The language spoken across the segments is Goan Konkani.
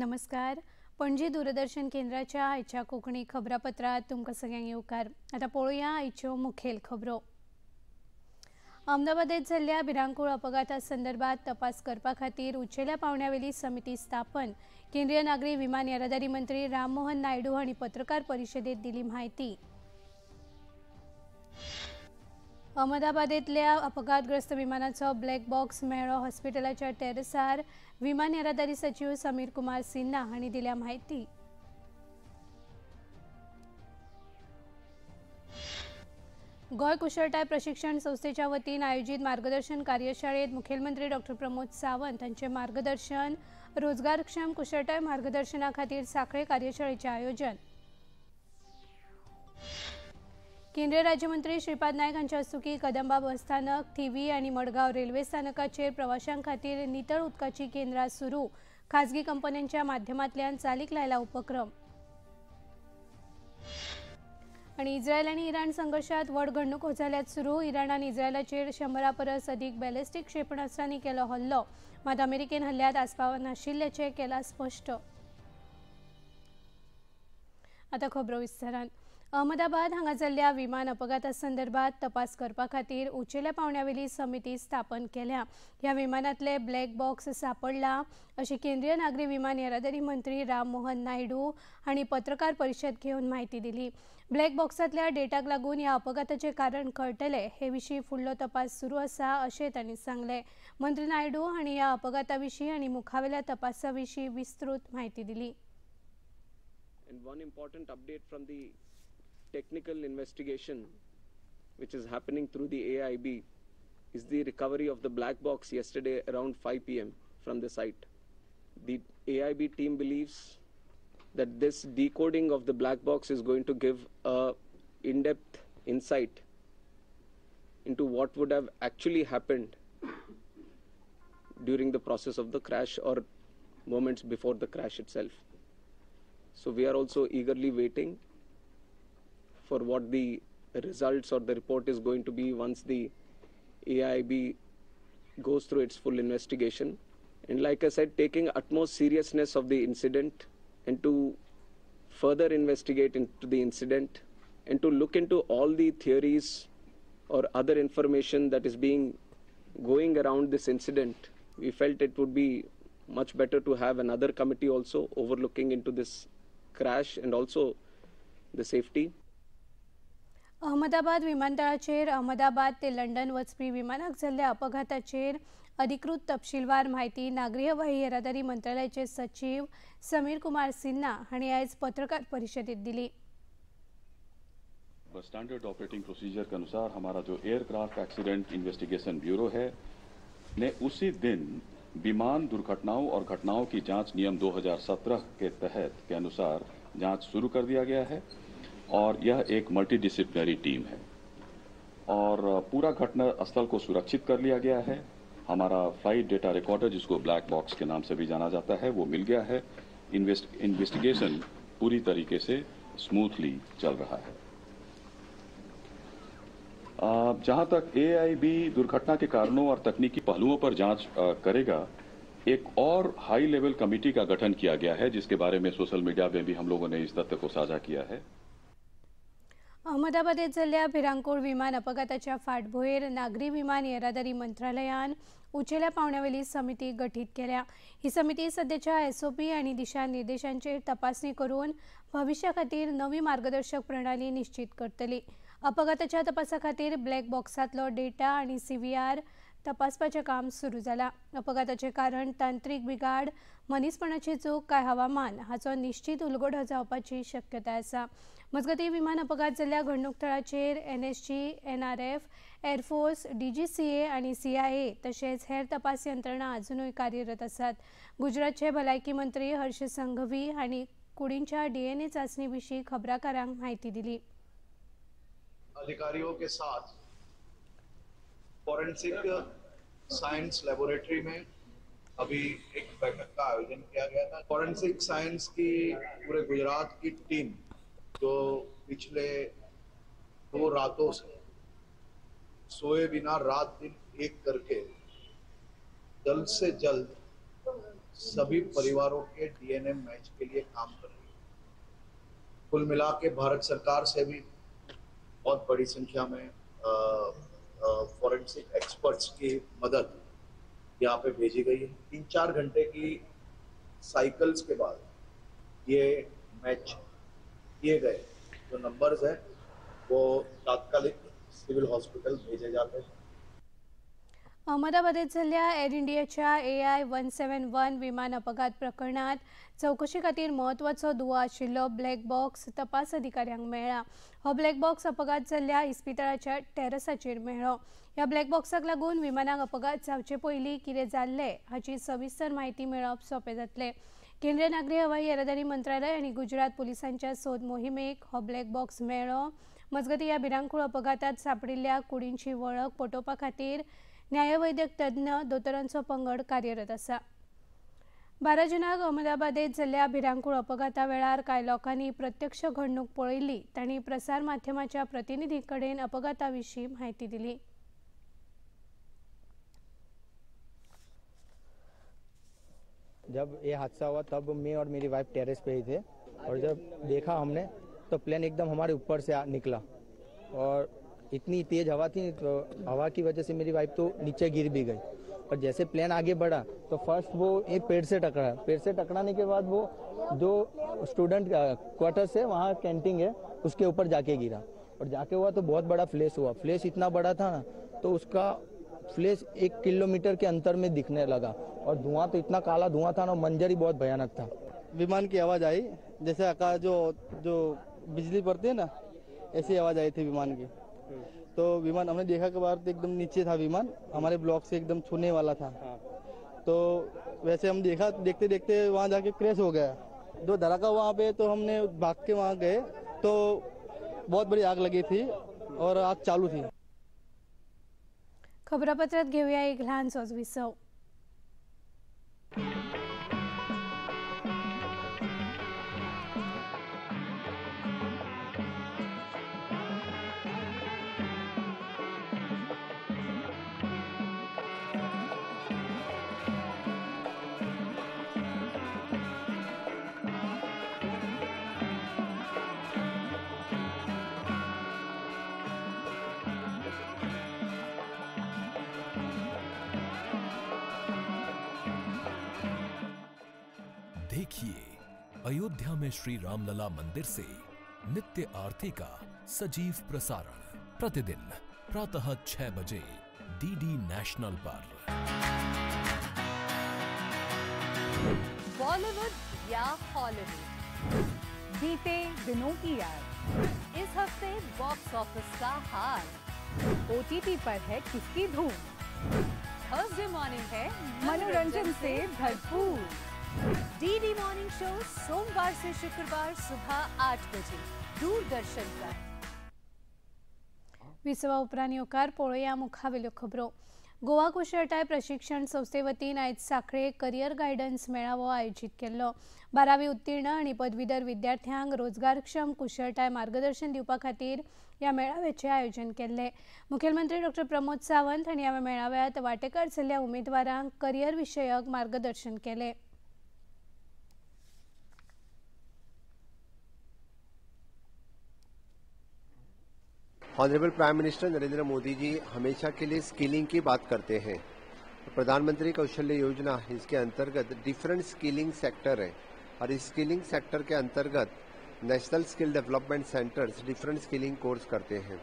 नमस्कार, पणजी दूरदर्शन केंद्राच्या आयच्या कोंकणी खबरापत्रांत तुमकां सगळ्यांक येवकार। आतां पळोवया आयच्यो मुखेल खबरो। अहमदाबादेत जाल्ल्या भिरांकूळ अपघाता संदर्भात तपास करपा खातीर उंचेल्या पावंड्यावेली समिती स्थापन। केंद्रीय नागरी विमान येरादारी मंत्री राममोहन नायडू हांणी पत्रकार परिशदेत दिली म्हायती। अहमदाबादेतल्या अपघातग्रस्त विमानाचो ब्लॅक बॉक्स मेळ्ळो। हॉस्पिटलाच्या टेरसार विमान येरादारी सचिव समीर कुमार सिन्हा हांणी दिल्या म्हायती। गोंय कुशळटाय प्रशिक्षण संस्थेच्या वतीन आयोजित मार्गदर्शन कार्यशाळेत मुखेलमंत्री डॉ प्रमोद सावंत हांचे मार्गदर्शन। रोजगारक्षम कुशळटाय मार्गदर्शना खातीर सांखळे कार्यशाळेचें आयोजन। केंद्रीय राज्यमंत्री श्रीपाद नायक हांच्या हस्तुकीं कदंबा बस स्थानक, थिवी आनी मडगांव रेल्वे स्थानकाचेर प्रवाशां खातीर नितळ उदकाची केंद्रां सुरू। खाजगी कंपन्यांच्या माध्यमांतल्यान चालीक लायला उपक्रम। आनी इस्रायल आनी इराण संघर्षात व्हड घडणुको जाल्यात सुरू। इराणान इस्रायलाचेर 100 परस अदीक बॅलिस्टीक क्षेपणास्त्रांनी केलो हल्लो। मात अमेरिकेन हल्ल्यात आस्पाव नाशिल्ल्याचें केलां स्पश्ट। आतां खबरो विस्तारान। अहमदाबाद हांगा जाल्ल्या विमान अपघाता संदर्भात तपास करपा खातीर उंचेल्या पावंड्यावेली समिती स्थापन केल्या। ह्या विमानांतले ब्लॅक बॉक्स सापडला अशी केंद्रीय नागरी विमान येरादारी मंत्री राममोहन नायडू हांणी पत्रकार परिशद घेवन म्हायती दिली। ब्लॅक बॉक्सांतल्या डेटाक लागून ह्या अपघाताचें कारण कळटलें हे विशीं फुडलो तपास सुरू आसा अशें तांणी सांगलें। मंत्री नायडू हांणी ह्या अपघाता विशीं आनी मुखावेल्या तपासा विशीं विस्तृत म्हायती दिली। And one important update from the technical investigation which is happening through the AIB is the recovery of the black box yesterday around 5 p.m. from the site. The AIB team believes that this decoding of the black box is going to give a in-depth insight into what would have actually happened during the process of the crash or moments before the crash itself. So we are also eagerly waiting for what the results or the report is going to be once the AIB goes through its full investigation. And like I said, taking utmost seriousness of the incident and to further investigate into the incident and to look into all the theories or other information that is being going around this incident, we felt it would be much better to have another committee also overlooking into this crash and also the safety. Ahmedabad विमानतळाचेर Ahmedabad ते लंडन वचपी विमानाक जाल्ल्या अपघाताचेर अधिकृत तपशीलवार म्हायती नागरी हवाई येरादारी मंत्रालयाचे सचिव समीर कुमार सिन्हा हांणी आयज पत्रकार परिशदेत दिली। स्टैंडर्ड ऑपरेटिंग प्रोसीजर के अनुसार हमारा जो एयरक्राफ्ट एक्सीडेंट इन्वेस्टिगेशन ब्यूरो है ने उसी दिन विमान दुर्घटनाओं और घटनाओं की जांच नियम 2017 के तहत के अनुसार जांच शुरू कर दिया गया है और यह एक मल्टीडिसिप्लिनरी टीम है और पूरा घटना स्थल को सुरक्षित कर लिया गया है। हमारा फ्लाइट डेटा रिकॉर्डर, जिसको ब्लैक बॉक्स के नाम से भी जाना जाता है, वो मिल गया है। इन्वेस्टिगेशन पूरी तरीके से स्मूथली चल रहा है। जहां तक AIB दुर्घटना के कारणों और तकनीकी पहलुओं पर जांच करेगा, एक और हाई लेवल कमेटी का गठन किया गया है, जिसके बारे में सोशल मीडिया में भी हम लोगों ने इस तथ्य को साझा किया है। अहमदाबादेत जाल्ल्या भिरांकूळ विमान अपघाताच्या फाटभुंयेर नागरी विमान येरादारी मंत्रालयान उंचेल्या पावंड्यावेली समिती गठीत केल्या। ही समिती सध्याच्या SOP आनी दिशानिर्देशांचेर तपासणी करून भविष्या खातीर नवी मार्गदर्शक प्रणाली निश्चित करतली। अपघाताच्या तपासा खातीर ब्लॅक बॉक्सांतलो डेटा आनी CVR तपासपाचें काम सुरू जालां। अपघाताचें कारण तांत्रीक बिघाड, मनीसपणाची चूक काय हवामान हाचो निश्चित उलगडो जावपाची शक्यताय आसा। मजगतीं विमान अपघात जाल्ल्या घडणूक थळाचेर NSG, NRF, air force, DGCA आनी CIA तशेंच हेर तपास यंत्रणा अजुनूय कार्यरत आसात। गुजरातचे भलायकी मंत्री हर्ष संघवी हांणी कुडींच्या DNA चाचणी विशीं खबराकारांक म्हायती दिली। अधिकारियों के साथ फॉरेंसिक साइंस लेबोरेटरी में अभी एक बैठक का आयोजन किया गया था। फॉरेंसिक साइंस की पूरे गुजरात की टीम जो पिछले 2 रातों से सोए बिना रात दिन एक करके जल्द से जल्द सभी परिवारों के डीएनए मैच के लिए काम कर रही है। कुल मिला के भारत सरकार से भी बहुत बड़ी संख्या में फॉरेंसिक एक्सपर्ट्स की मदद यहाँ पे भेजी गई है। 3-4 घंटे की साइकिल्स के बाद ये मैच किए गए जो नंबर्स हैं वो तात्कालिक सिविल हॉस्पिटल भेजे जाते हैं। अहमदाबादेत जाल्ल्या एअर इंडियाच्या AI 171 विमान अपघात प्रकरणात चवकशी खातीर म्हत्वाचो दुवो आशिल्लो ब्लॅक बॉक्स तपास अधिकाऱ्यांक मेळ्ळा। हो ब्लॅक बॉक्स अपघात जाल्ल्या इस्पितळाच्या टेरसाचेर मेळ्ळो। ह्या ब्लॅक बॉक्साक लागून विमानाक अपघात जावचे पयलीं कितें जाल्लें हाची सविस्तर म्हायती मेळप सोंपें जातलें। केंद्रीय नागरी हवाई येरादारी मंत्रालय आनी गुजरात पुलिसांच्या सोद मोहिमेक हो ब्लॅक बॉक्स मेळ्ळो। मजगतीं ह्या भिरांकूळ अपघातात सापडिल्ल्या कुडींची वळख पटोवपा खातीर न्यायवैद्यक तज्ञ दोतोरांचो पंगड कार्यरत आसा। 12 जुनाक अहमदाबादेत जाल्ल्या भिरांकूळ अपघाता वेळार कांय लोकांनी प्रत्यक्ष घडणूक पळयल्ली। तांणी प्रसार माध्यमाच्या प्रतिनिधी कडेन अपघाता विशीं म्हायती दिली। जब ये हादसा हुआ तब मैं और मेरी वाइफ टेरेस पे ही थे और जब देखा हमने तो प्लेन एकदम हमारे ऊपर से निकला और इतनी तेज हवा थी तो हवा की वजह से मेरी वाइफ तो नीचे गिर भी गई। और जैसे प्लेन आगे बढ़ा तो फर्स्ट वो एक पेड़ से टकराया। पेड़ से टकराने के बाद वो जो स्टूडेंट क्वार्टर्स है वहाँ कैंटीन है उसके ऊपर जाके गिरा और जाके हुआ तो बहुत बड़ा फ्लैश हुआ। फ्लैश इतना बड़ा था ना तो उसका फ्लैश 1 किलोमीटर के अंतर में दिखने लगा और धुआं तो इतना काला धुआं था ना, मंजर ही बहुत भयानक था। विमान की आवाज़ आई जैसे आकाश जो जो बिजली पड़ती है ना, ऐसी आवाज़ आई थी विमान की। तो विमान हमने देखा के बाद एकदम नीचे था विमान, हमारे ब्लॉक से एकदम छूने वाला था। तो वैसे हम देखा, देखते देखते वहाँ जाके क्रैश हो गया। जो धड़का वहाँ पे तो हमने भाग के वहाँ गए तो बहुत बड़ी आग लगी थी और आग चालू थी। खबरापत्रात घेऊया एक लहानसोच विसव। देखिए अयोध्या में श्री रामलला मंदिर से नित्य आरती का सजीव प्रसारण प्रतिदिन प्रातः 6 बजे डीडी नेशनल पर। बॉलीवुड या हॉलीवुड, बीते दिनों की याद, इस हफ्ते बॉक्स ऑफिस का हाल, ओटीटी पर है किसकी धूम, थर्सडे मॉर्निंग है मनोरंजन से भरपूर। डीडी मॉर्निंग शो सोमवार से शुक्रवार सुबह 8 बजे दूरदर्शन पर। विसवा उपरांत येवकार पळोवया मुखावेल्यो खबरो। गोवा कुशळटाय प्रशिक्षण संस्थे वतीन आयज सांखळे करियर गायडन्स मेळावो आयोजीत केल्लो। 12वी उत्तीर्ण आनी पदवीधर विद्यार्थ्यांक रोजगारक्षम कुशळटाय मार्गदर्शन दिवपा खातीर ह्या मेळाव्याचें आयोजन केल्लें। मुखेलमंत्री डॉक्टर प्रमोद सावंत हांणी ह्या मेळाव्यांत वांटेकार जाल्ल्या उमेदवारांक करियर विशयक मार्गदर्शन केलें। Honourable prime minister Narendra Modi ji हमेशा के लिए स्किलिंग की बात करते हैं। प्रधानमंत्री कौशल्य योजना इसके अंतर्गत डिफरेंट स्किलिंग सेक्टर है और इस स्किलिंग सेक्टर के अंतर्गत national skill development centres different skilling course करते हैं।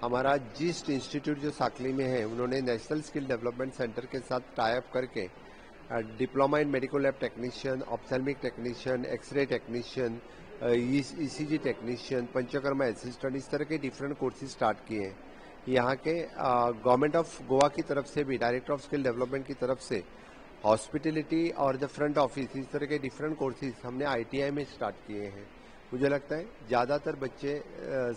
हमारा जिस्ट इंस्टीट्यूट जो साकली में है उन्होंने national skill development centre K साथ टाई अप करके diploma in medical lab technician, ophthalmic technician, x-ray technician, ECG technician, panchakarma assistant, इस तरह के डिफरेंट कोर्सेज स्टार्ट किए हैं। यहाँ के गवर्नमेंट ऑफ गोवा की तरफ से भी डायरेक्टर ऑफ स्किल डेवलपमेंट की तरफ से हॉस्पिटलिटी और the front office, इस तरह के डिफरेंट कोर्सेज हमने आईटीआई में स्टार्ट किए हैं। मुझे लगता है ज़्यादातर बच्चे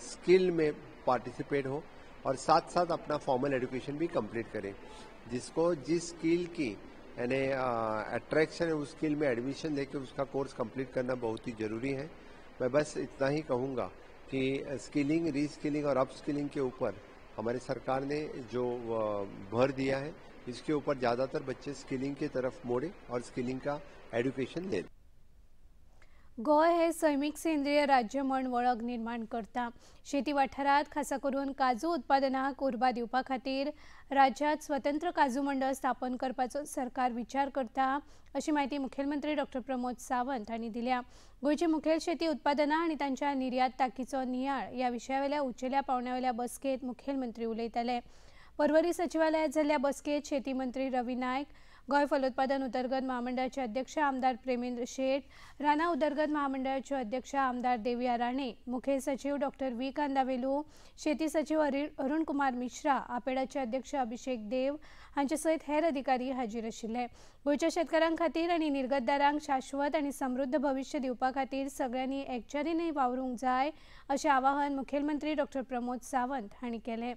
स्किल में पार्टिसिपेट हो और साथ साथ अपना फॉर्मल एजुकेशन भी कंप्लीट करें। जिसको जिस स्किल की यानी अट्रैक्शन है उस स्किल में एडमिशन लेके उसका कोर्स कंप्लीट करना बहुत ही ज़रूरी है। मैं बस इतना ही कहूँगा कि स्किलिंग, रीस्किलिंग और अपस्किलिंग के ऊपर हमारी सरकार ने जो भर दिया है इसके ऊपर ज़्यादातर बच्चे स्किलिंग की तरफ मोड़े और स्किलिंग का एजुकेशन लें। गोंय हे सैमीक सेंद्रीय राज्य म्हण वळख निर्माण करता। शेती वाठारांत खासा करून काजू उत्पादनाक उर्बा दिवपा खातीर राज्यांत स्वतंत्र काजू मंडळ स्थापन करपाचो सरकार विचार करता अशी म्हायती मुखेलमंत्री डॉक्टर प्रमोद सावंत हांणी दिल्या। गोंयची मुखेल शेती उत्पादनां आनी तांच्या निर्यात ताकीचो नियाळ ह्या विशयावेल्या उंचेल्या पावंड्यावेल्या बसकेंत मुखेलमंत्री उलयताले। पर्वरी सचिवालयांत जाल्ल्या बसकेंत शेती मंत्री रवी नायक, गोंय फलोत्पादन उदरगत महामंडळाचे अध्यक्ष आमदार प्रेमेंद्र शेट, राना उदरगत महामंडळाचे अध्यक्ष आमदार देविया राणे, मुखेल सचिव डॉक्टर व्ही कांदावेलू, शेती सचिव अरुण कुमार मिश्रा, आपेडाचे अध्यक्ष अभिषेक देव हांचे सयत हेर अधिकारी हाजीर आशिल्ले। गोंयच्या शेतकारां खातीर आनी निर्गतदारांक शाश्वत आनी समृद्ध भविष्य दिवपा खातीर सगळ्यांनी एकचारीन वावरूंक जाय अशें आवाहन मुखेलमंत्री डॉक्टर प्रमोद सावंत हांणी केलें।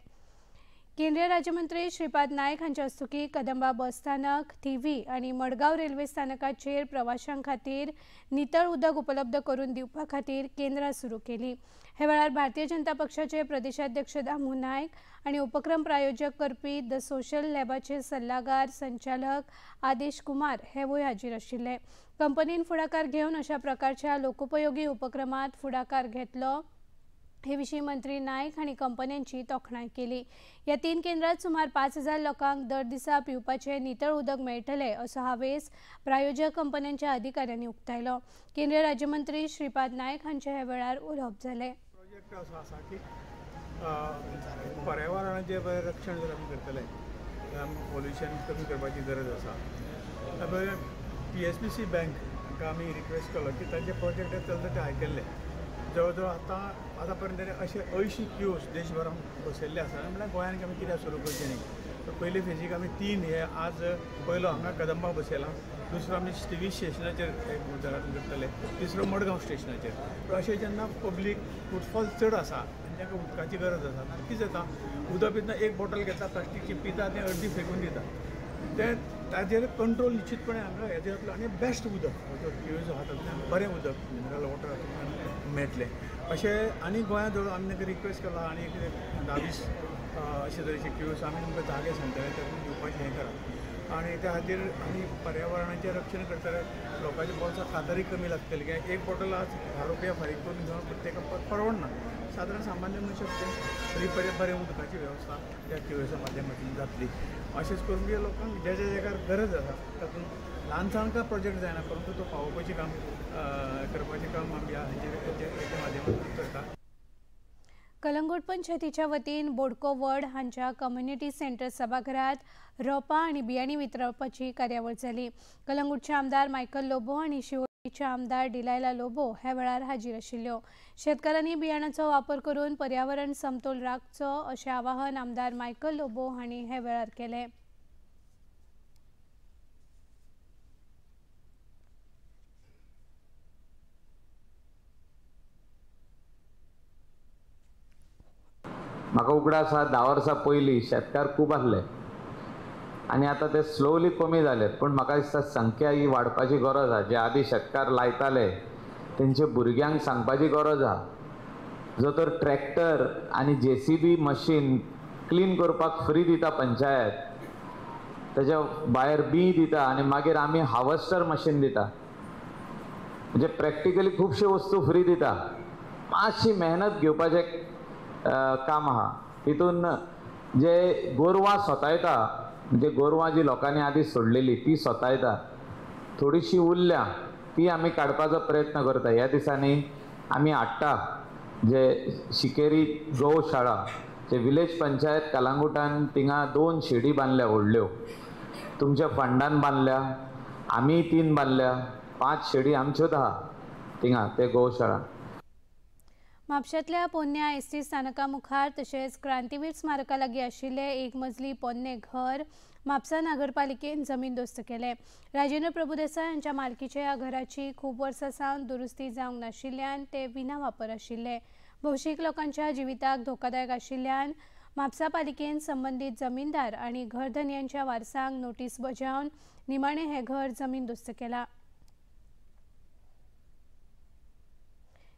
केंद्रीय राज्यमंत्री श्रीपाद नायक हांच्या हस्तुकी कदंबा बस स्थानक, थिवी आनी मडगांव रेल्वे स्थानकाचेर प्रवाशां खातीर नितळ उदक उपलब्ध करून दिवपा खातीर केंद्रां सुरू केली। हे वेळार भारतीय जनता पक्षाचे प्रदेशाध्यक्ष दामू नायक आनी उपक्रम प्रायोजक करपी the social लॅबाचे सल्लागार संचालक आदेश कुमार हेवूय हाजीर आशिल्ले। कंपनीन फुडाकार घेवन अशा प्रकारच्या लोकोपयोगी उपक्रमात फुडाकार घेतलो हे विशीं मंत्री नायक हांणी कंपन्यांची तोखणाय केली। ह्या 3 केंद्रात सुमार 5000 लोकांक दर दिसा पिवपाचें नितळ उदक मेळटलें असो हावेस प्रायोजक कंपन्यांच्या अधिकाऱ्यांनी उक्तायलो। केंद्रीय राज्यमंत्री श्रीपाद नायक हांचे ह्या वेळार उलोवप जालें। प्रोजेक्ट असो आसा की पर्यावरणाचें रक्षण जर आमी करतले पोल्युशन कमी करपाची गरज आसा। PSBC bank हांकां आमी रिक्वेस्ट केलो की तांचे प्रोजेक्ट चलता ते आयकल्ले। जवळ जवळ आतां पर्यंत अशे 80 कियोस देशभरान बसयल्ले आसा। म्हणल्यार गोंयांत आमी कित्याक सुरू करचें न्ही। तर पयले फेजीक आमी 3 हे आज पयलो हांगा कदंबा बसयला, दुसरो आमी थिवी स्टेशनाचेर गुजरात करतले, तिसरो मडगांव स्टेशनाचेर। पूण अशें जेन्ना पब्लीक फुटफॉल चड आसा आनी तांकां उदकाची गरज आसा, कितें जाता उदक पितना एक बॉटल घेता प्लास्टिकची पिता तें अर्दी फेकून दिता, तें ताजेर कंट्रोल निश्चितपणे हांगा हेजेर जातलो आनी बेस्ट उदक जो कियोस आहा तातूंतल्यान बरें उदक मिनरल वॉटर हातूंतल्यान मेळटलें अशें। आनी गोंयांत जवळ आमी तांकां रिक्वेस्ट केला आनी एक 10-20 अशे तरेचे कियोस आमी तुमकां जागे सांगतले तातूंत दिवपाचें हें करा आनी त्या खातीर आमी पर्यावरणाचें रक्षण करतले, लोकांच्या बोल्साक कातरय कमी लागतली। कित्याक एक बॉटल आज 10 रुपया फारीक करून घेवन प्रत्येकाक परवडना, सादारण सामान्य मनशाक तरी बरें बरें उदकाची वेवस्था त्या कियोसा माध्यमांतल्यान जातली। अशेंच करून की लोकांक ज्या ज्या जाग्यार गरज आसा तातूंत ल्हान सान काय प्रोजेक्ट जायना, परंतु तो पावोवपाचें काम करपाचें काम आमी हेच्या माध्यमांतल्यान करता। कलंगूट पंचायतीच्या वतीन बोडको वड हांच्या कम्युनिटी सेंटर सभाघरात रोपां आनी बियाणी वितरपाची कार्यावळ जाली। कलंगूटचे आमदार मायकल लोबो आनी शिवोलीचे आमदार डिलायला लोबो ह्या वेळार हाजीर आशिल्ल्यो। शेतकारांनी बियाणाचो वापर करून पर्यावरण समतोल राखचो अशें आवाहन आमदार मायकल लोबो हांणी ह्या वेळार केलें। म्हाका उगडास आसा 10 वर्सां पयलीं शेतकार खूब आसले आनी आतां ते स्लोली कमी जाले, पूण म्हाका दिसता संख्या ही वाडपाची गरज आसा। जे आदी शेतकार लायताले तेंच्या भुरग्यांक सांगपाची गरज आसा। जो तर ट्रॅक्टर आनी JCB machine clean करपाक फ्री दिता पंचायत, तेज्या भायर बी दिता आनी मागीर आमी हार्वेस्टर मशीन दिता, म्हणजे प्रॅक्टिकली खुबश्यो वस्तू फ्री दिता। मातशी मेहनत घेवपाचें काम आहा। तितून जे गोरवां सोतायता, म्हणजे गोरवां जी लोकांनी आदी सोडलेली ती सोतायता, थोडीशी उरल्या ती आमी काडपाचो प्रयत्न करता। ह्या दिसांनी आमी हाडटा जे शिकेरी गोशाळा, जे विलेज पंचायत कलांगुटान थिंगा 2 शेडी बांदल्या व्हडल्यो, तुमच्या फंडान बांदल्या, आमी 3 बांदल्या, 5 शेडी आमच्योच आहा थिंगा ते गोशाळा। म्हापशांतल्या पोन्न्या एसटी स्थानका मुखार तशेंच क्रांतीवीर स्मारका लागीं आशिल्लें एक मजली पोन्नें घर म्हापसा नगरपालिकेन जमीन दोस्त केलें। राजेंद्र प्रभुदेसाय हांच्या मालकीच्या ह्या घराची खूब वर्सां सावन दुरुस्ती जावंक नाशिल्ल्यान ते विना वापर आशिल्ले। भौशीक लोकांच्या जिविताक धोकादायक आशिल्ल्यान म्हापसा पालिकेन संबंदीत जमीनदार आनी घरधनयांच्या वारसांक नोटीस बजावन निमाणें हें घर जमीन दोस्त केलां।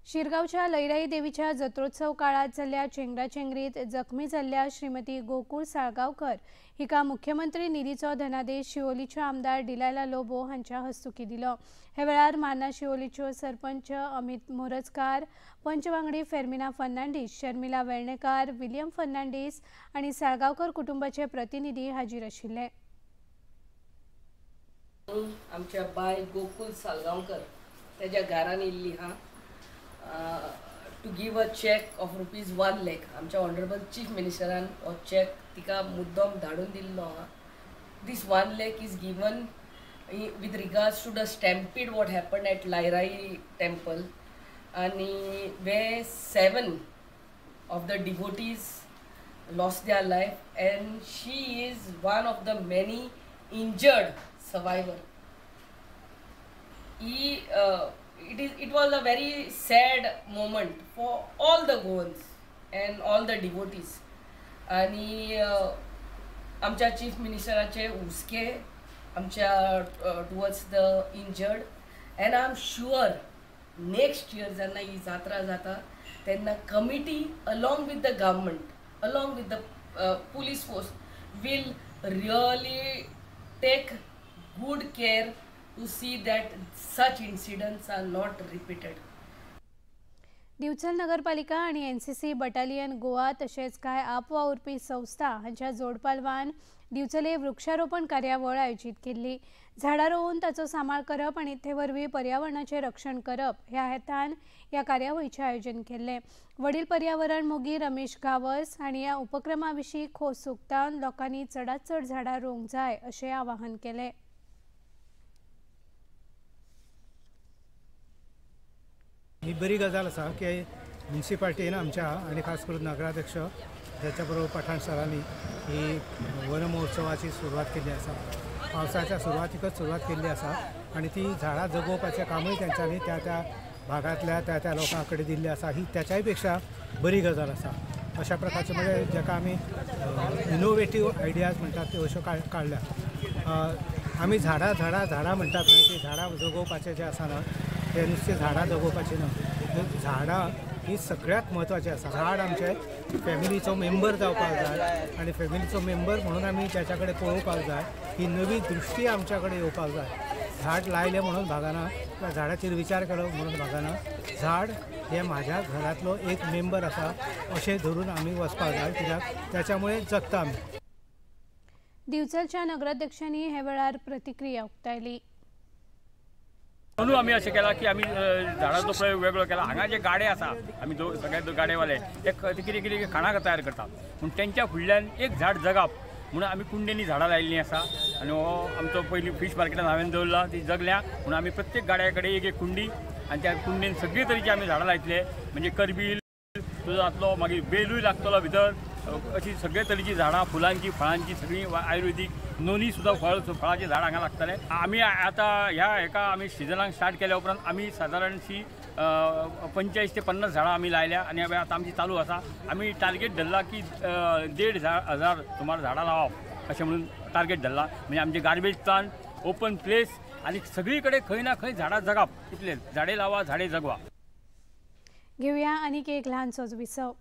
शिरगांवच्या लैराई देवीच्या जत्रोत्सव काळात जाल्ल्या चेंगराचेंगरीत जखमी जाल्ल्या श्रीमती गोकुळ साळगांवकर हिका मुख्यमंत्री निधीचो धनादेश शिवोलीच्यो आमदार डिलायला लोबो हांच्या हस्तुकी दिलो। हे वेळार मार्ना शिवोलीच्यो सरपंच अमित मोरजकार, पंच वांगडी फेर्मिना फर्नांडीस, शर्मिला वेर्णेकार, विलियम फर्नांडीस आनी साळगांवकर कुटुंबाचे प्रतिनिधी हाजीर आशिल्ले। आमच्या बाय गोकुळ साळगांवकर तेज्या घरान येयल्ली हा to give a cheque of rupees 1 lakh. आमच्या ऑनरेबल चीफ मिनिस्टरान हो चॅक तिका मुद्दम धाडून दिल्लो आहा। This 1 lakh is given with regards to the stampede what happened at Lairai temple आनी where 7 of the devotees lost their life and she is one of the many injured survivor. It was a very sad moment for all the Goans and all the devotees. आणि आमच्या चीफ मिनिस्टराचे हुस्के आमच्या towards the injured and I am sure next year जेन्ना ही जात्रा जाता तेन्ना committee along with the government along with the police force will really take good care to see that such incidents are not repeated. Divchal नगरपालिका आणि एनसीसी बटालियन गोवा तशेंच कांय आपवावुरपी संस्था हांच्या जोडपालवान दिवचले वृक्षारोपण कार्यावळ आयोजीत केल्ली। झाडां रोवन ताचो सांबाळ करप आनी ते वरवीं पर्यावरणाचें रक्षण करप ह्या हेतान ह्या कार्यावळीचें आयोजन केल्लें। वडील पर्यावरण मोगी रमेश गावस हांणी ह्या उपक्रमा विशीं खोस उक्तावन लोकांनी चडांत चड झाडां रोवंक जाय अशें आवाहन केलें। ही बरी गजाल आसा की म्युनिसिपालिटीन आमच्या आनी खास करून नगराध्यक्ष त्याच्या बरोबर पठाण सरांनी ही वनमहोत्सवाची सुरवात केल्ली आसा। पावसाच्या सुरवातीकच सुरवात केल्ली आसा आनी ती झाडां जगोवपाचें कामूय तेंच्यांनी त्या त्या भागांतल्या त्या त्या लोकां कडेन दिल्ली आसा। ही त्याच्याय पेक्षा बरी गजाल आसा। अशा प्रकारचे म्हणजे जाका आमी इनोवेटीव आयडियाज म्हणटात त्यो अश्यो काडल्या। आमी झाडां झाडां झाडां म्हणटात न्हय, ती झाडां जगोवपाचें जें आसा ना ते नुस्तें झाडां जगोवपाचें ना, झाडां ही सगळ्यांत म्हत्वाचीं आसा। झाड आमचे फॅमिलीचो मेंबर जावपाक जाय आनी फॅमिलीचो मेंबर म्हणून आमी ताच्या कडेन पळोवपाक जाय। ही नवी दृश्टी आमच्या कडेन येवपाक जाय। झाड लायलें म्हणून भागना, झाडाचेर विचार केलो म्हणून भागना, झाड हें म्हाज्या घरांतलो एक मेंबर आसा अशें धरून आमी वचपाक जाय, कित्याक त्याच्यामुळे जगता आमी। दिवचलच्या नगराध्यक्षांनी हे वेळार प्रतिक्रिया उक्तायली। म्हणून आमी अशें केलां की आमी झाडाचो प्रयोग वेगळो केला। हांगा जे गाडे आसा आमी सगळे गाडेवाले ते कितें कितें खाणां तयार करता, पूण तेंच्या फुडल्यान एक झाड जगप म्हणून आमी कुंडेंनी झाडां लायिल्लीं आसा आनी हो आमचो पयलीं फीश मार्केटान हांवें दवरला ती जगल्या म्हणून आमी प्रत्येक गाड्या कडेन एक एक कुंडी आनी त्या कुंडेन सगळे तरेची आमी झाडां लायतले, म्हणजे करबील तुजो जातलो, मागीर बेलूय लागतलो भितर, अशी सगळे तरेची झाडां फुलांची फळांची सगळीं आयुर्वेदीक नोनी सुद्दां फळाचीं झाडां हांगा लागतले। आमी आतां ह्या हेका आमी सिजनाक स्टार्ट केल्या उपरांत आमी सादारणशी 45 ते 50 झाडां आमी लायल्या आनी आतां आमची चालू आसा। आमी टार्गेट धरला की 1,500 सुमार झाडां लावप अशें म्हणून टार्गेट धरला, म्हणजे आमचे गार्बेज प्लांट, ओपन प्लेस आनी सगळी कडेन खंय ना खंय झाडां जगप, इतलें झाडे लावा झाडे जगवा। घेवया आनीक एक ल्हानसोच विसव।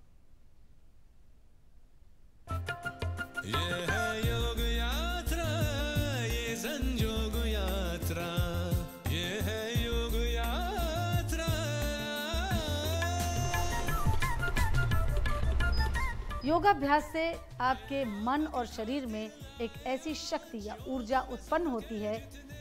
ये है योग यात्रा, ये संजोग यात्रा, ये है योग यात्रा। योगाभ्यास से आपके मन और शरीर में एक ऐसी शक्ति या ऊर्जा उत्पन्न होती है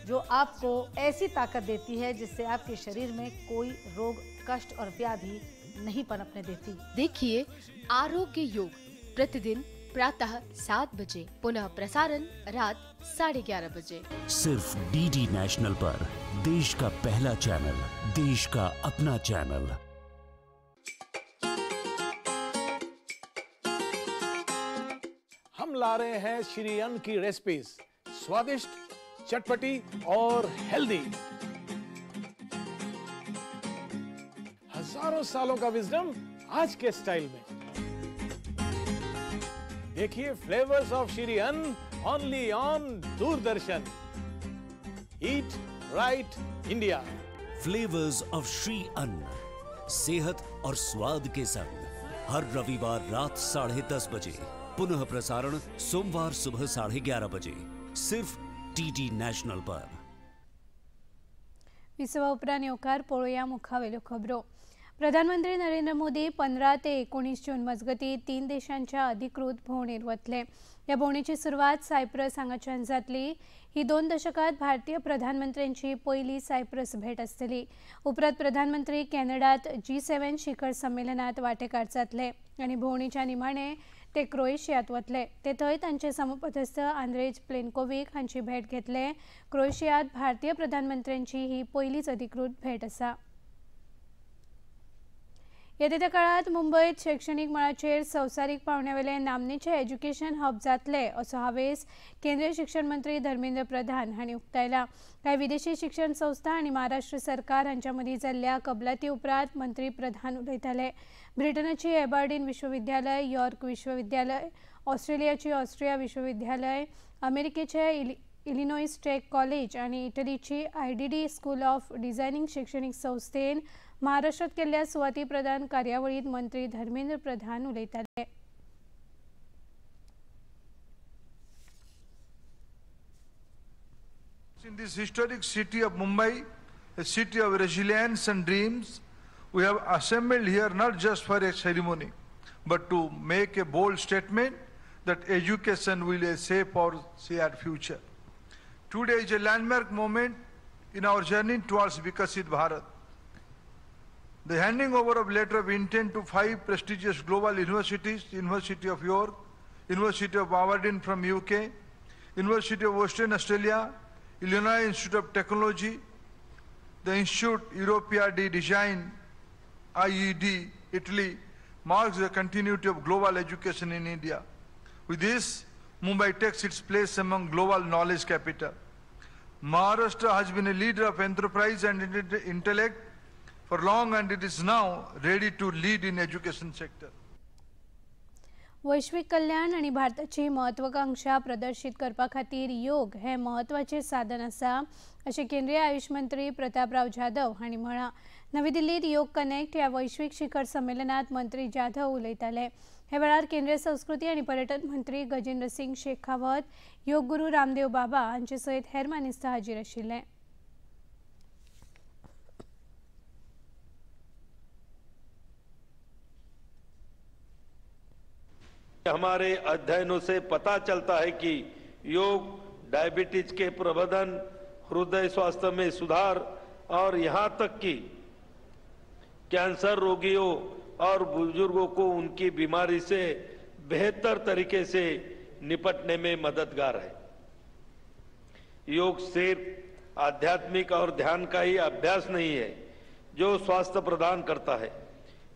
जो आपको ऐसी ताकत देती है जिससे आपके शरीर में कोई रोग, कष्ट और व्याधि नहीं पनपने देती। देखिए आरोग्य योग प्रतिदिन प्रातः 7 बजे, पुनः प्रसारण रात 11:30 बजे, सिर्फ डीडी नेशनल पर, देश का पहला चैनल, देश का अपना चैनल। हम ला रहे हैं श्री अन्न की रेसिपीज, स्वादिष्ट, चटपटी और हेल्दी। हजारों सालों का विजडम आज के स्टाइल में। देखिए flavours of Shri Anna only on Doordarshan. Eat right India. Flavours of Shri Anna सेहत और स्वाद के संग हर रविवार रात 10:30 बजे, पुनः प्रसारण सोमवार सुबह 11:30 बजे, सिर्फ डीडी नॅशनल पर। विसवा उपरांत येवकार पळोवया मुखावेल्यो खबरो। प्रधानमंत्री नरेंद्र मोदी 15 ते 19 जून मजगती 3 देशांच्या अधिकृत भोंवडेर वतले। ह्या भोंवडेची सुरवात सायप्रस हांगाच्यान जातली। ही 2 दशकात भारतीय प्रधानमंत्र्यांची पयली सायप्रस भेट आसतली। उपरांत प्रधानमंत्री कॅनडात G7 शिखर संमेलनात वांटेकार जातले आनी भोंवडेच्या निमाणे ते क्रोएशियात वतले। ते थंय तांचे समपदस्थ आंद्रेज प्लेनकोविक हांची भेट घेतले। क्रोएशियात भारतीय प्रधानमंत्र्यांची ही पयलीच अधिकृत भेट आसा। येत्या काळात मुंबयत शैक्षणिक मळाचेर संवसारीक पावंड्यावेले नामनेचे एज्युकेशन हब जातले असो हावेस केंद्रीय शिक्षण मंत्री धर्मेंद्र प्रधान हांणी उक्तायला। कांय विदेशी शिक्षण संस्था आनी महाराष्ट्र सरकार हांच्या मदीं जाल्ल्या कबलाती उपरांत मंत्री प्रधान उलयताले। ब्रिटनाची एबर्डीन विश्वविद्यालय, यॉर्क विश्वविद्यालय, ऑस्ट्रेलियाची ऑस्ट्रिया विश्वविद्यालय, अमेरिकेचे इलिनॉइस टेक कॉलेज आनी इटलीची IDD school of designing शैक्षणिक संस्थेन महाराष्ट्रात केल्ल्या सुवाती प्रदान कार्यावळीत मंत्री धर्मेंद्र प्रधान उलयताले। In this historic city of Mumbai, a city of resilience and dreams, we have assembled here not just for a ceremony, but to make a bold statement that education will shape our shared future. Today is a landmark moment in our journey towards Vikasit Bharat. The handing over of letter of intent to 5 prestigious global universities, University of York, University of Aberdeen from UK, University of Western Australia, Illinois Institute of Technology, the Institute Europea di Design, IED, Italy, marks the continuity of global education in India. With this, Mumbai takes its place among global knowledge capital. Maharashtra has been a leader of enterprise and intellect for long, and it is now ready to lead in education sector. वैश्विक कल्याण आणि भारताची महत्वाकांक्षा प्रदर्शित करपा खातीर योग हे महत्वाचे साधन आसा अशें केंद्रीय आयुष मंत्री प्रतापराव जाधव हांणी म्हळां। नवी दिल्लीत योग कनेक्ट ह्या वैश्विक शिखर संमेलनात मंत्री जाधव उलयताले। हे वेळार केंद्रीय संस्कृती आनी पर्यटन मंत्री गजेंद्र सिंग शेखावत, योग गुरू रामदेव बाबा हांचे सयत हेर मानेस्त हाजीर आशिल्ले। हमारे अध्ययनों से पता चलता है कि योग डायबिटीज के प्रबंधन, हृदय स्वास्थ्य में सुधार और यहाँ तक कि कैंसर रोगियों और बुजुर्गों को उनकी बीमारी से बेहतर तरीके से निपटने में मददगार है। योग सिर्फ आध्यात्मिक और ध्यान का ही अभ्यास नहीं है जो स्वास्थ्य प्रदान करता है,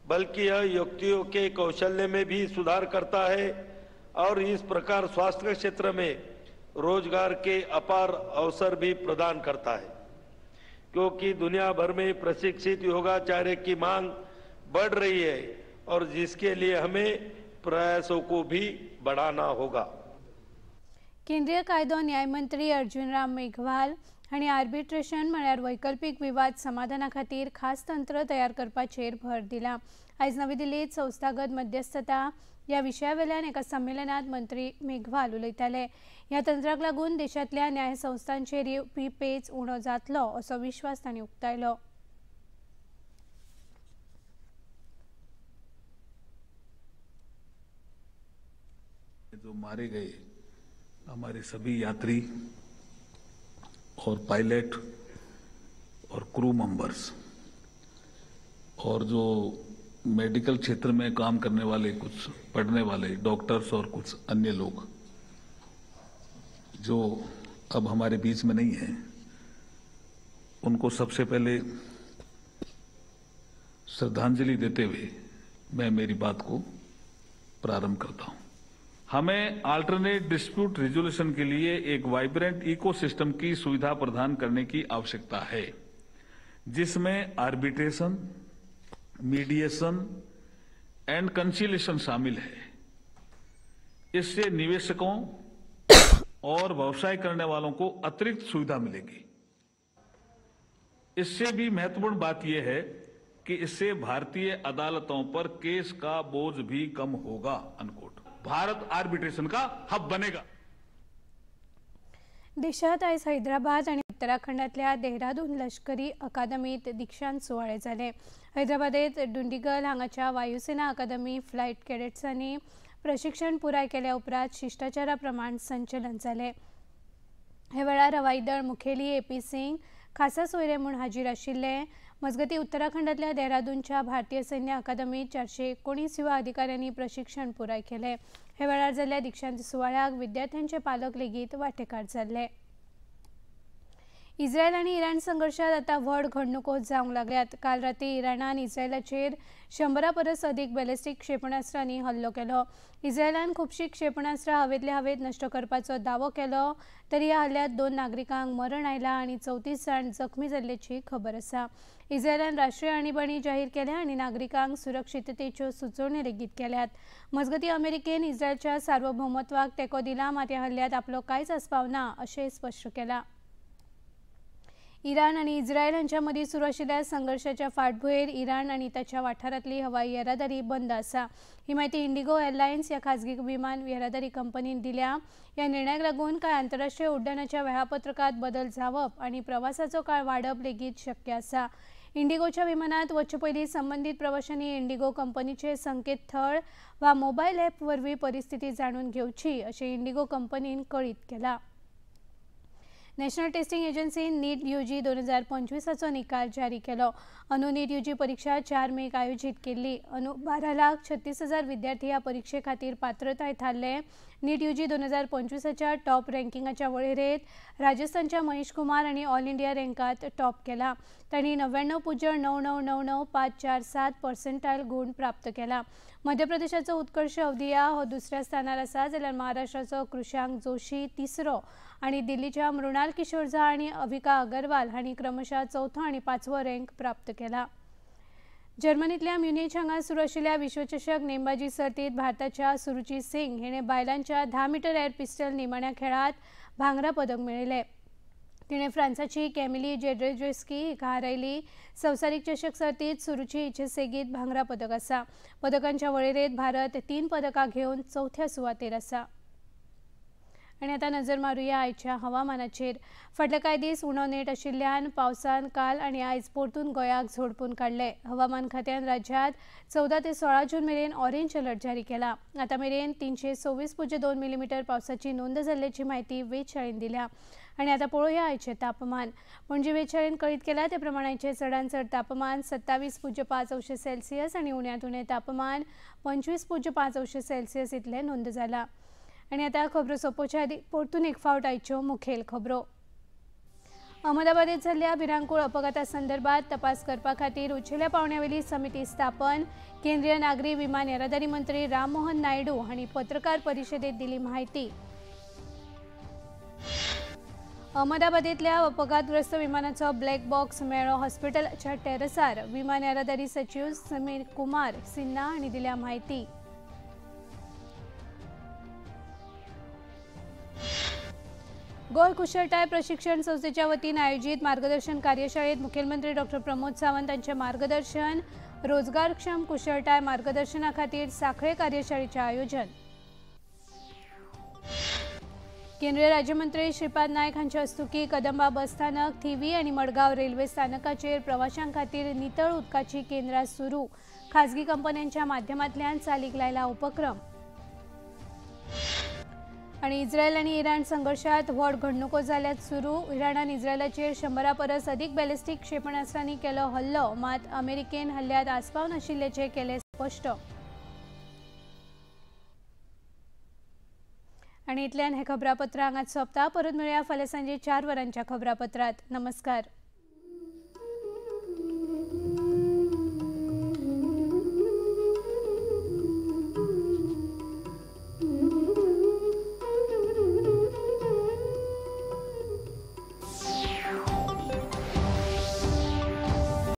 बल्कि यह व्यक्तियों के कौशल्य में भी सुधार करता है और इस प्रकार स्वास्थ्य क्षेत्र में रोजगार के अपार अवसर भी प्रदान करता है, क्योंकि दुनिया भर में प्रशिक्षित योगाचार्य की मांग बढ़ रही है और जिसके लिए हमें प्रयासों को भी बढ़ाना होगा। केंद्रीय कायदो न्याय मंत्री अर्जुन राम मेघवाल हांणी आर्बिट्रेशन म्हळ्यार वैकल्पिक विवाद समाधाना खातीर खास तंत्र तयार करपाचेर भर दिला। आयज नवी दिल्लीत संस्थागत मध्यस्थता ह्या विशयावेल्यान एका संमेलनात मंत्री मेघवाल उलयताले। ह्या तंत्राक लागून देशांतल्या न्यायसंस्थांचेर येवपी पेच उणो जातलो असो विश्वास तांणी उक्तायलो। जो मारे गए हमारे सभी यात्री और पायलट और क्रू मेंबर्स और जो मेडिकल क्षेत्र में काम करने वाले कुछ पढ़ने वाले डॉक्टर्स और कुछ अन्य लोग जो अब हमारे बीच में नहीं हैं, उनको सबसे पहले श्रद्धांजलि देते हुए मैं मेरी बात को प्रारंभ करता हूं। हमें अल्टरनेट डिस्प्यूट रेजोल्यूशन के लिए एक वाइब्रेंट इकोसिस्टम की सुविधा प्रदान करने की आवश्यकता है, जिसमें आर्बिट्रेशन, मीडिएशन एंड कंसिलेशन शामिल है। इससे निवेशकों और व्यवसाय करने वालों को अतिरिक्त सुविधा मिलेगी। इससे भी महत्वपूर्ण बात यह है कि इससे भारतीय अदालतों पर केस का बोझ भी कम होगा, अनकोट। भारत आर्बिट्रेशन का हब बनेगा। देशात आयज हैदराबाद आनी उत्तराखंडातल्या देहरादून लष्करी अकादमीत दीक्षांत सुवाळे जाले। हैदराबादेत डुंडिगल हांगाच्या वायुसेना अकादमी फ्लायट कॅडेट्सांनी प्रशिक्षण पुराय केल्या उपरांत शिष्टाचारा प्रमाण संचलन जालें। हे वेळार हवाई दळ मुखेली एपी सिंग खासा सोयरे म्हूण हाजीर आशिल्ले। मजगती उत्तराखंडातल्या देहरादूनच्या भारतीय सैन्य अकादमीत 419 युवा अधिकाऱ्यांनी प्रशिक्षण पुराय केलें। हे वेळार जाल्ल्या दीक्षांत सुवाळ्याक विद्यार्थ्यांचे पालक लेगीत वांटेकार जाल्ले। इस्रायल आनी इराण संघर्शात आतां व्हड घडणुको जावंक लागल्यात। काल राती इराणान इस्रायलाचेर 100 परस अदीक बॅलिस्टीक क्षेपणास्त्रांनी हल्लो केलो। इस्रायलान खुबशीं क्षेपणास्त्रां हवेंतले हवेंत नश्ट करपाचो दावो केलो तरी ह्या हल्ल्यांत 2 नागरिकांक मरण आयलां आनी 34 जाण जखमी जाल्ल्याची खबर आसा। इस्रायलान राष्ट्रीय आणीबाणी जाहीर केल्या आनी नागरिकांक सुरक्षिततेच्यो सुचोवण्यो लेगीत केल्यात। मजगतीं अमेरिकेन इस्रायलच्या सार्वभौमत्वाक तेंको दिला, मात ह्या हल्ल्यांत आपलो कांयच आस्पाव ना अशें स्पश्ट केलां। इराण आनी इस्रायल हांच्या मदीं सुरू आशिल्ल्या संघर्शाच्या फाटभुंयेर इराण आनी ताच्या वाठारांतली हवाई येरादारी बंद आसा। ही म्हायती इंडिगो एअरलायन्स ह्या खाजगी विमान येरादारी कंपनीन दिल्या। ह्या निर्णयाक लागून कांय आंतरराष्ट्रीय उड्डाणाच्या वेळापत्रकांत बदल जावप आनी प्रवासाचो काळ वाडप लेगीत शक्य आसा। इंडिगोच्या विमानात वचचे पयलीं संबंदीत प्रवाशांनी इंडिगो कंपनीचे संकेतथळ वा मोबायल ॲप वरवीं परिस्थिती जाणून घेवची अशें इंडिगो कंपनीन कळीत केलां। नॅशनल टेस्टिंग एजन्सीन नीट यूजी 2025 निकाल जारी केलो। अंदू नीट यूजी परीक्षा 4 मेक आयोजीत केल्ली। अंदू 12,36,000 विद्यार्थी ह्या परीक्षे खातीर पात्रताय थारले। नीट यूजी 2025 टॉप रँकिंगाच्या वळेरेंत राजस्थानच्या महेश कुमार आनी ऑल इंडिया रँकात टॉप केला। तांणी 99.9999547 पर्सेंटायल गूण प्राप्त केला। मध्य प्रदेशाचो उत्कर्ष अवधिया हो दुसऱ्या स्थानार आसा, जाल्यार महाराष्ट्राचो कृशांक जोशी तिसरो आनी दिल्लीच्या मृणाल किशोर झा आनी अविका अगरवाल हांणी क्रमशः चवथो आनी 5वो रँक प्राप्त केला। जर्मनीतल्या म्युनिच हांगा सुरू आशिल्ल्या विश्वचषक नेमबाजी सर्तीत भारताच्या सुरुची सिंग हिणें बायलांच्या 10 मीटर एअर पिस्टल निमाण्या खेळांत भांगरा पदक मेळयलें। तिणें फ्रांसाची कॅमिली जेड्रेजेस्की हिका हारयली। संवसारीक चषक सर्तीत सुरुची हिचें सेगीत भांगरा पदक आसा। पदकांच्या वळेरेंत भारत 3 पदकां घेवन चवथ्या सुवातेर आसा। आनी आतां नजर मारुया आयच्या हवामानाचेर। फाटले कांय दीस उणो नेट आशिल्ल्यान पावसान काल आनी आयज परतून गोंयाक झोडपून काडले। हवामान खात्यान राज्यांत 14 ते 16 जून मेरेन ऑरेंज अलर्ट जारी केला। आतां मेरेन 326.2 मिलीमीटर पावसाची नोंद जाल्ल्याची म्हायती वेधशाळेन दिल्या। आनी आतां पळोवया आयचें तापमान। पणजी वेधशाळेन कळीत केलां ते प्रमाण आयचें चडांत चड तापमान 27.5 अंश सेल्सियस आनी उण्यांत उणें तापमान 25.5 अंश सेल्सियस इतलें नोंद जालां। आनी आतां खबरो सोंपोवच्या आदीं परतून एक फावट आयच्यो मुखेल खबरो। अहमदाबादेत जाल्ल्या भिरांकूळ अपघाता संदर्भात तपास करपा खातीर उंचेल्या पांवड्यावेली समिती स्थापन, केंद्रीय नागरी विमान येरादारी मंत्री राममोहन नायडू हांणी पत्रकार परिशदेत दिली म्हायती। अहमदाबादेतल्या अपघातग्रस्त विमानाचो ब्लॅक बॉक्स मेळ्ळो हॉस्पिटलाच्या टेरसार, विमान येरादारी सचीव समीर कुमार सिन्हा हांणी दिल्या म्हायती। गोंय कुशळटाय प्रशिक्षण संस्थेच्या वतीन आयोजीत मार्गदर्शन कार्यशाळेत मुखेलमंत्री डॉ प्रमोद सावंत हांचे मार्गदर्शन, रोजगारक्षम कुशळटाय मार्गदर्शना खातीर सांखळे कार्यशाळेचें आयोजन। केंद्रीय राज्यमंत्री श्रीपाद नायक हांचे हस्तुकी कदंबा बस स्थानक, थिवी आनी मडगांव रेल्वे स्थानकाचेर प्रवाशां खातीर नितळ उदकाची केंद्रां सुरू, खाजगी कंपन्यांच्या माध्यमांतल्यान चालीक लायला उपक्रम। आनी इस्रायल आनी इराण संघर्शात व्हड घडणुको जाल्यात सुरू, इराणान इस्रायलाचेर 100 परस अदीक बॅलिस्टीक क्षेपणास्त्रांनी केलो हल्लो, मात अमेरिकेन हल्ल्यांत आस्पाव नाशिल्ल्याचें केलें स्पश्ट। आनी इतल्यान हें खबरापत्र हांगाच सोंपता। परत मेळया फाल्यां सांजे 4 वरांच्या खबरापत्रांत। नमस्कार।